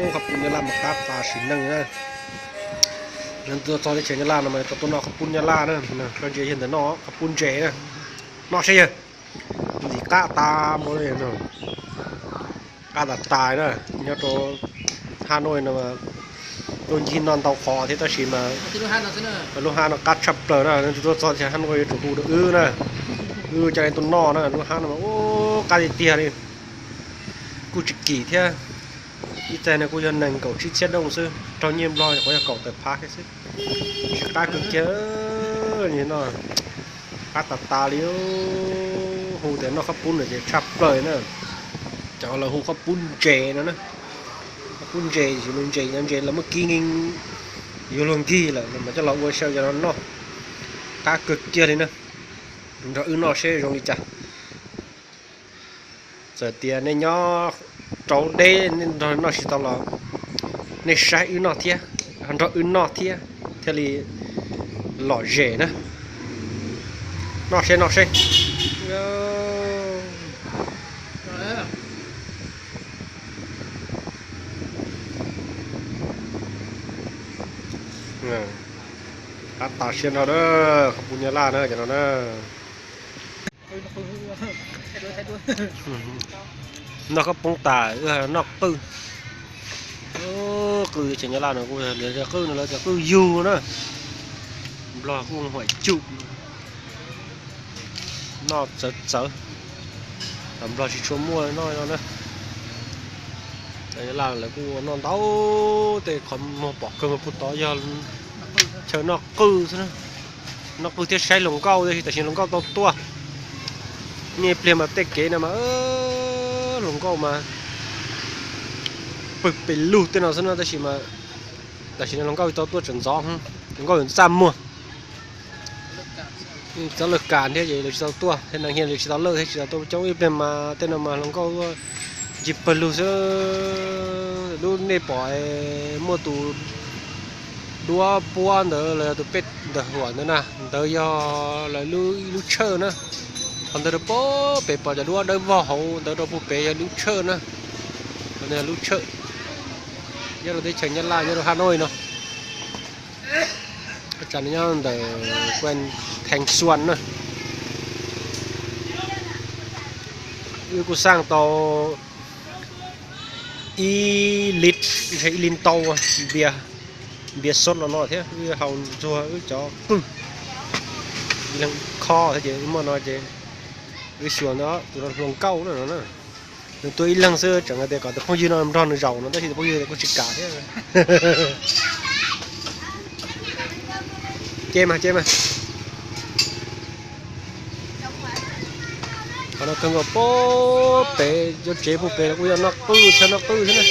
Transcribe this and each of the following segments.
Qhov pub nyab laj mas qab tas sim neej na. Yog tuaj txog teb chaws nyab laj no mas tau tuaj noj qhov pub nyab laj na. Koj ntsia yawg ntawm no qhov pub ntses na. Noj seb yawg. Ntxim qab tas mus li no. Qab tas tas na. Nyob rau hab no no mas tuaj ncig noj ntau qhov thiab tab sis mas lub hab no qab tshaj plaws na. Tuaj txog teb chaws hab no yuav tsum hu rau wb na. Wb coj nej tuaj noj na, lub hab no mas qab tiag tiag li. Kuj tsis kim thiab. Ib txaig no kuj yog nees nkaum tsib txhiab dooj xwb, raug nyiaj Nplog nyuam qhuav yog kaum tawm phav thiab xwb. Tsis qab kawg kiag li no. Qab tas tas li. Hu tias noj qhob pub no ces tshaj plaws na. Cov lawv hu qhob pub ntses no na. Qhob pub ntses, ntses, ntses lawv muab kib nkees yuav luag nkig lawm mas coj los ua xyaw cov no noj. Qab kawg kiag li na. Nrog wb noj seb zoo li cas. Txawm tias nej nyob rau deb nej nrog noj tsis tau los nej saib wb noj thiab, nrog wb noj thiab thiaj li lom zem na. Noj seb, noj seb. Qab tas siab no na, qhob pub nyab laj na cov no na. Noj qhob poob tas noj qwj. Qwj tsev nyab laj no kuj, qwj no lawv tias qwj yug na. Nplog kuj huam cum. Noj txawv txawv. Tam Nplog tsis tshua muaj noj no na. Nyab laj lawv kuj ua noj ntau, tej qhov muag pom kawg puag tod yog chaw noj qwj xwb na. Noj qwj thiab saib hluas nkauj, tam sim hluas nkauj tau tuaj. Niaj pliag mas tej kev no mas hluas nkauj mas pw pes lug tej no xwb na, tab sis mas tam sim no hluas nkauj tau tuaj tseem ntxov, hluas nkauj txaj muag. Txoj lawj kas thiab ces lawv tsis tau tuaj, thiab neeg hias lawv tsis tau lawj thiab tsis tau tuaj coob ib pliag mas tej no mas hluas nkauj ncig pawg lug xwb. Lub nej pom muaj tus duab puab ntawd los yog tus pej ntawm huam ntawd na, ntawd yog lawv lub, ib lub tshawj na. Qhov ntawd rau puag pem pom cov duab dawb vog hauv ntawd rau puag pem yog lub tshawj na. Qhov ntawd yog lub tshawj. Nyob rau teb chaws Nyab Laj, nyob rau Hanoi no. Tsam no nyob ntawm Quang Thanh Xuân na. Wb kuj xaj tau ib lis, ib lis ntau npias, npias sot los no thiab wb haus ntxuag wb cov qwj. Ib leeg khob thiab ces muaj no ces wb xyuas ntawd tus no hluas nkauj na no na. Nws tuaj ib leeg xwb, tseem hais tias kom tus phooj ywg no nrog nws zaum no tab sis tus phooj ywg kuj tsis kam thiab. Ces mas, ces mas. Qhov no kawg nkaus puag pem cov tsev puag pem kuj yog noj qwj, chaw noj qwj xwb na.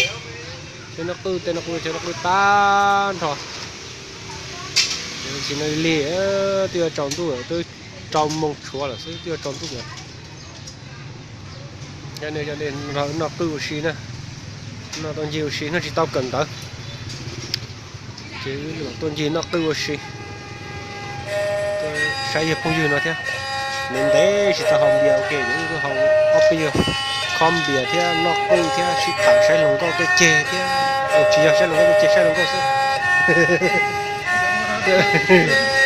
Chaw noj qwj tej no kuj chaw noj qwj tag nrho. Tsis no li, twb yuav tsaus ntuj lawm, twb rau moos tshuav lawm xwb twb yuav tsaus ntuj lawm. Noj qwj ua si na, noj tau ncig ua si, noj tsis tau kawm ntawv. Ces wb tuaj ncig noj qwj ua si, saib yawg phooj ywg no thiab. Ntev ntev tsis tau haus npias, ok, ces wb tuaj haus ob peb yawg, khob npias thiab noj qwj thiab sib tham saib hluas nkauj tej ceg thiab. Tsis yog saib hluas nkauj tej ceg, saib hluas nkauj xwb.